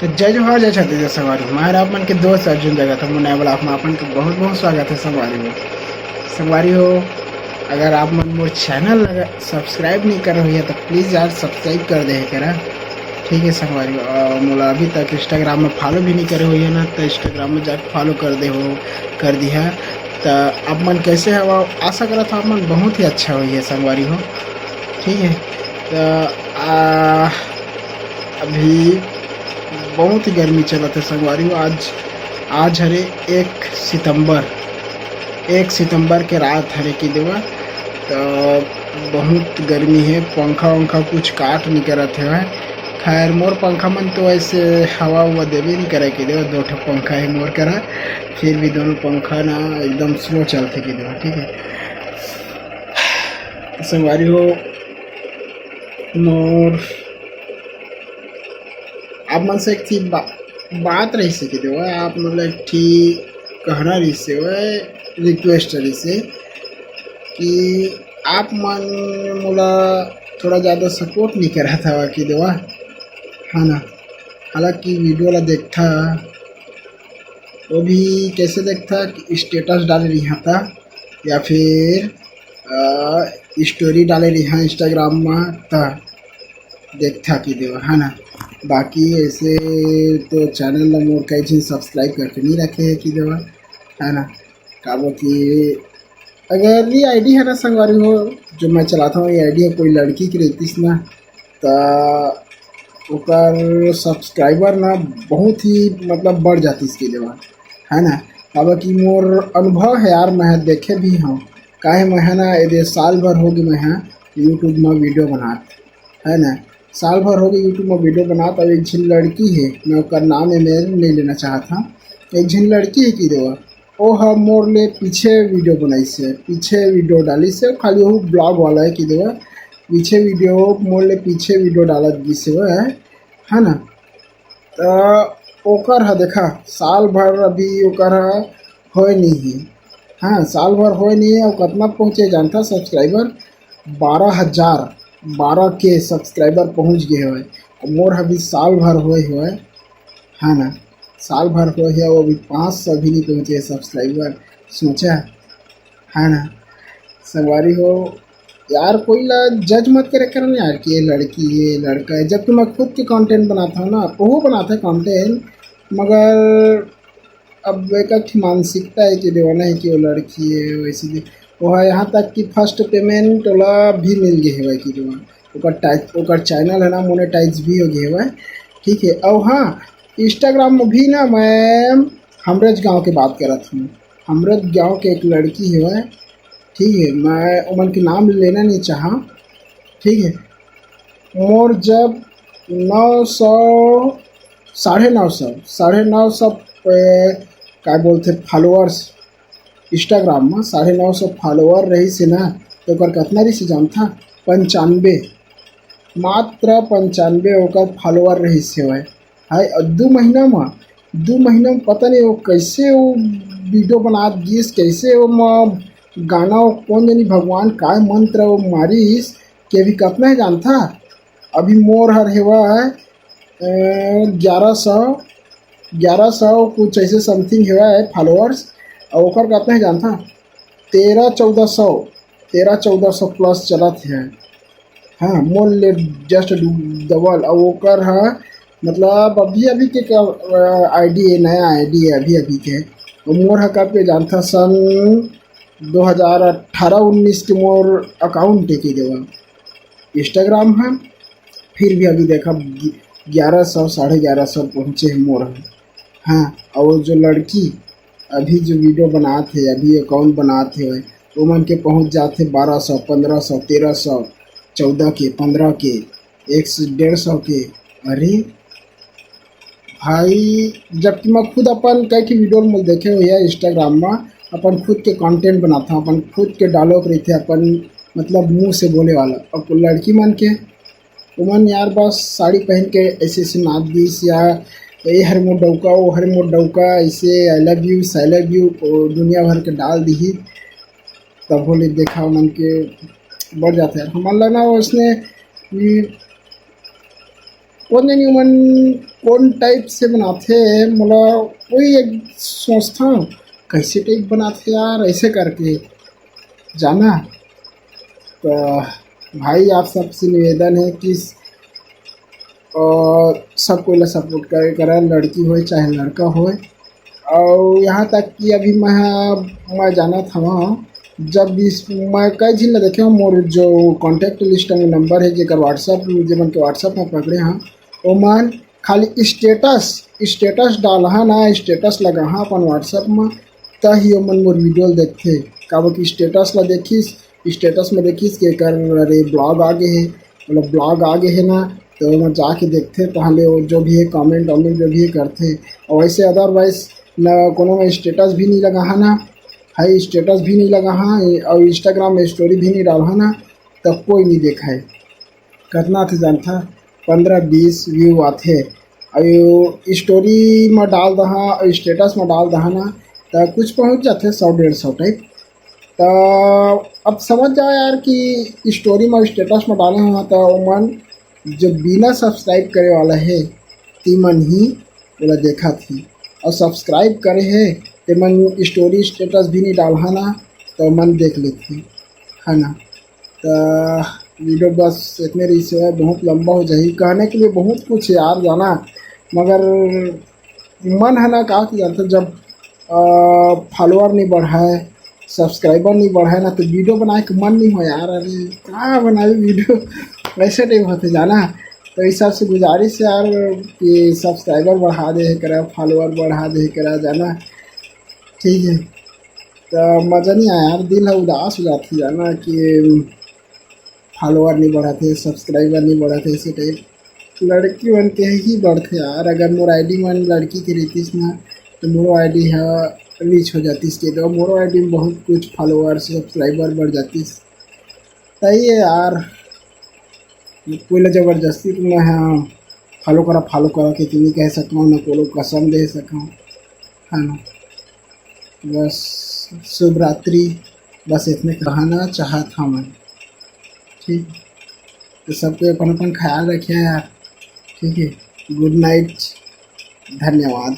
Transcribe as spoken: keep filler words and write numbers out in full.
जय जोहार, जय छत्तीसगढ़ संगवारी हो। मैं आप मन के दोस्त अर्जुन जगत, मोर नया vlog में आप मन के बहुत बहुत स्वागत है संगवारी हो। संगवारी हो, अगर आप मन मोर channel ला subscribe नहीं करे होइहा तो please यार subscribe कर दे करा, ठीक है संगवारी हो। और मोला अभी तक Instagram में follow भी नहीं करे होइहा ना, तो Instagram में जाके follow कर दे हो, कर दिहा। तो आप मन कैसे हवा, आशा करत हो आप मन बहुत ही अच्छा होइहा संगवारी हो, ठीक है। तो आ, अभी बहुत ही गर्मी चलत है संगवारी हो। आज, आज हरे एक सितंबर, एक सितंबर के रात हरे की देवा, तो बहुत गर्मी है। पंखा वंखा कुछ काट नहीं करत है। खैर, मोर पंखा मन तो ऐसे हवा उवा देवे नहीं करे की देवा, दो ठो पंखा है मोर करा, फिर भी दोनों पंखा ना एकदम slow चलथे की देवा, ठीक है। संगवारी हो, मोर आप मन से एक ठी बा-, बात रहिस हे कि देवा, आप मन ला एक ठी कहना रहिस हे, request रहिस हे कि आप मन मोला थोड़ा ज़्यादा support नहीं करत हवा कि देवा, है ना। हालांकि video ला देखथा, वो भी कैसे देखथा कि status डाले रहिहा था या फिर, अ, story डाले रहिहा Instagram में, त देखथा कि देवा, है ना। बाकी ऐसे तो channel ला मोर कई झन subscribe करके नहीं रखे है कि देवा, है ना। काबर कि अगर ये ID है ना संगवारी हो, जो मैं चलाता हूँ, ये ID है कोई लड़की की रहतीस ना, त ओकर subscriber ना बहुत ही मतलब बढ़ जातीस के देवा, है ना। काबर कि मोर अनुभव है यार, मैं देखे भी हूँ, काहे मैं है ना, ये साल भर हो गए मैं है YouTube में video बनात, है ना, साल भर हो गए YouTube में video बनात। अब एक झिन लड़की है, मैं ओकर नाम है, मैं नहीं लेना चाहत हूँ, एक झिन लड़की है कि देवा, ओ ह मोर ले पीछे video बनाइस हे, पीछे video डालिस हे, खाली वहू vlog वाला है कि देवा, पीछे video मोर ले पीछे video डालत गिस हे, है ना। त ओकर ह देखा, साल भर अभी ओकर ह होए नहीं है। हाँ, साल भर होए नहीं है। और कितना पहुँचे जानता subscriber? बारह हज़ार, बारह K subscriber पहुँच गए हवय। और मोर ह अभी साल भर होए हवय, है ना, साल भर होए है, वो अभी पाँच सौ भी नहीं पहुँचे subscriber। सोचा, है ना, संगवारी हो, यार कोई ला judge मत करे करन यार कि ये लड़की है, लड़का है, जबकि मैं खुद के content बनाता हूँ ना, वो बनाता है content, मगर अब एक ठे मानसिकता है कि देवाना है कि वो लड़की है, वैसे भी वो है, यहाँ तक कि first payment ओला भी मिल गए है कि देवा, ओकर टाइप, ओकर channel है ना, monetize भी हो गए है, ठीक है। और हाँ, Instagram में भी ना, मैं हमरज गांव के बात करत हूँ, हमरज गांव के एक लड़की है, ठीक है, मैं ओमन के नाम लेना नहीं चाहा, ठीक है। मोर जब नौ सौ, साढ़े नौ सौ, साढ़े नौ सौ, ए, का बोलते, followers Instagram में साढ़े नौ सौ follower रहिस हे ना, तो ओकर कितना रहिस हे जानथा? पंचानबे, मात्र पंचानबे ओकर follower रहिस हे। हाय, अउ दू महीना में, दू महीना में पता नहीं वो कैसे वो video बनात गिस, कैसे वो म-, गाना वो कौन जानी भगवान काय मंत्र वो मारिस कि अभी कितना है जानथा? अभी मोर हर हेवा है, अ, ग्यारह सौ, ग्यारह सौ कुछ ऐसे something हेवा है followers। और ओकर कितना है जानथा? तेरह चौदह सौ, तेरह चौदह सौ plus चलत है। हाँ, मोर ले just double। और ओकर है, मतलब, अभी अभी के का, अ, ID है, नया ID है, अभी अभी के। और मोर है कब के जानथा? सन दो हज़ार अठारह उन्नीस के मोर account है कि देवा Instagram है। फिर भी अभी देखा, ग्यारह सौ, साढ़े ग्यारह सौ पहुँचे हैं मोर। हाँ, और जो लड़की अभी जो video बनात है, अभी account बनात है, वो मन के पहुँच जात है बारह सौ, पन्द्रह सौ, तेरह सौ, चौदह के, पन्द्रह के, एक सौ, डेढ़ सौ के। अरे भाई, जबकि मैं खुद अपन कई ठे video में देखे हुए है Instagram में, अपन खुद के content बनाता हूँ, अपन खुद के dialogue रहते, अपन मतलब मुंह से बोले वाला। अब लड़की मन के, ओमन यार बस साड़ी पहन के ऐसे ऐसे नाच दिस, या ये हर मोर डौका, वो हर मोर डौका, ऐसे I love you, I love you, दुनिया भर के डाल दी। तब होले देखा ओमन के बढ़ जाते हैं। हमन ला ना उसने, हम्म, कोन जनी मन कोन टाइप से बनाथे, मोला वही एक सोचता हूँ, कैसे टाइप बनाथे यार, ऐसे करके जाना। तो भाई, आप सबसे निवेदन है कि अ, सब कोई ला सपोर्ट करे करा, लड़की होए चाहे लड़का होए। और यहाँ तक कि अभी मैं, मैं जानत हवं, जब इस, मैं कई झिन ला देखे हूँ, मोर जो कॉन्टैक्ट लिस्ट में नंबर है, जेकर WhatsApp, जेमन के WhatsApp में पकड़े हूँ, ओमन खाली स्टेटस, स्टेटस डालहा ना, स्टेटस लगाहा अपन WhatsApp में, तही ओमन मोर वीडियो ल देखथे। काबर कि स्टेटस ला देखिस, स्टेटस में देखिस कि एकर अरे ब्लॉग आ गे हे, मतलब ब्लॉग आ गे हे ना, तो ओमा जाके देखथे, पहले वो जो भी है कमेंट वमेंट जो भी है करथे। और वैसे अदरवाइज न कोनो में स्टेटस भी नहीं लगाहा ना, हाई स्टेटस भी नहीं लगाहा, और इंस्टाग्राम में स्टोरी भी नहीं डालहा ना, तो कोई नहीं देखा है। कतना थे जानथा, पंद्रह बीस व्यू आथे। और स्टोरी में डाल दहा और स्टेटस में डाल दहा ना, तो कुछ पहुँच जाथे सौ डेढ़ सौ टाइप। तो अब समझ जाओ यार कि स्टोरी में, स्टेटस में डाले हुआ तो मन जो बिना सब्सक्राइब करे वाला है, तीमन ही ओला देखत हे, और सब्सक्राइब करे हे ते मन स्टोरी स्टेटस भी नहीं डालहा ना, तो मन देख लेथे, है ना। तो वीडियो बस इतने रही से, बहुत लंबा हो जाही। कहने के लिए बहुत कुछ है यार जाना, मगर मन है ना, का कि जानते, जब फॉलोअर नहीं बढ़ाए, सब्सक्राइबर नहीं बढ़ाए ना, तो वीडियो बनाए के मन नहीं हो यार। अरे का बनाए वीडियो, वैसे टाइप होते जाना। तो इस हिसाब से गुजारिश है यार कि सब्सक्राइबर बढ़ा दे करा, फॉलोअर बढ़ा दे करा जाना, ठीक है। तो मज़ा नहीं आया यार, दिल है उदास हो जाती जाना कि फॉलोअर नहीं बढ़ाते, सब्सक्राइबर नहीं बढ़ाते, ऐसे टाइप। लड़की मन के ही बढ़थे यार। अगर मोर आईडी मन लड़की के रहतीस ना, तो मोरो आईडी हा रीच हो जातीस के, तो मोरो आईडी में बहुत कुछ फॉलोअर, सब्सक्राइबर बढ़ जातीस। सही है यार, कोई ला जबरदस्ती तो मैं, हाँ, फॉलो करा, फॉलो करा के तो नहीं कह सकूँ, ना कोनो कसम दे सकूँ, है ना। बस शुभ रात्रि, बस इतने कहना चाहत हूँ मैं। ठीक, तो सबको अपन अपन ख्याल रखिए यार। ठीक है, गुड नाइट, धन्यवाद।